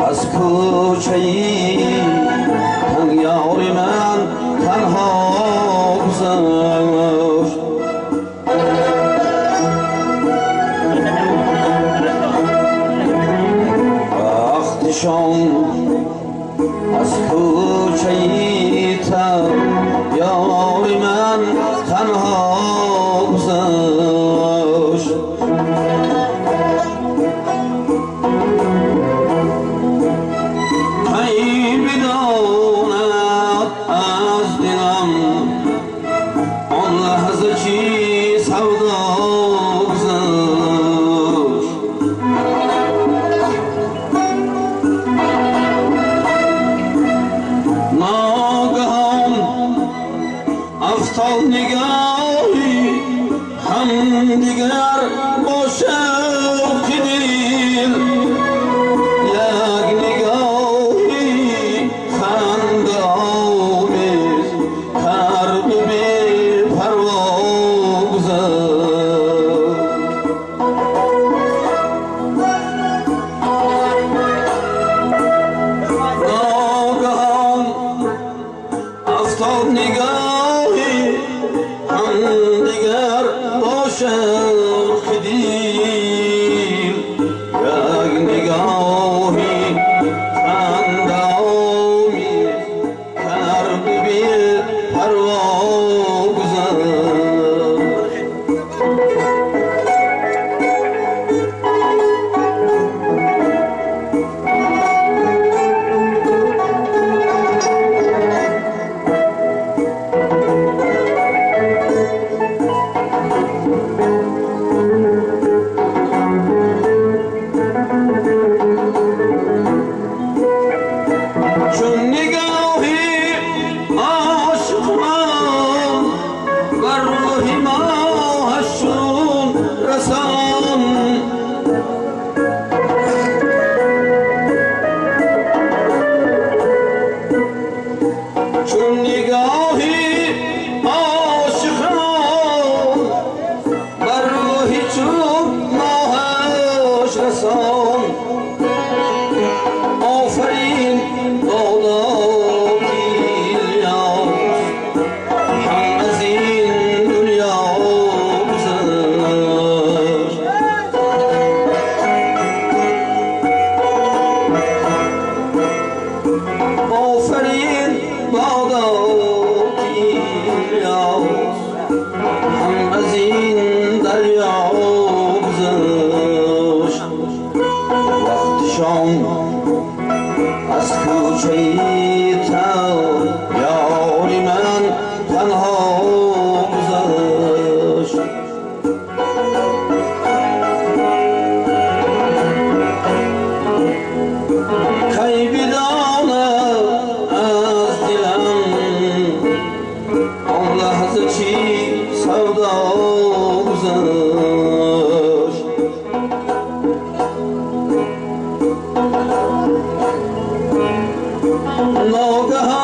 از کوچه‌ای تن یار من تنها گذشت، وقت شام از کوچه‌ای تن یار من تنها گذشت. نگاهی هم دیگر با شوق دل، یک نگاهی خنده آمیز کرد بی پروا گذشت. ناگهان افتاد نگاهی هم دیگر با شوق دل، یک نگاهی خنده آمیز کرد بی پروا گذشت. چون نگاهی عاشقان بر روح ماهشون رسان، چون نگاهی عاشقان بر روح چون ماهش رسان. آفرین بادا ایلیاس هم از این دنیا گذشت. آفرین بادا ایلیاس هم از این دریا گذشت. وقت شام از کوچه‌ای تن یار من تنها گذشت. کی بداند از دلم آن لحظه چی سودا گذشت. ناگهان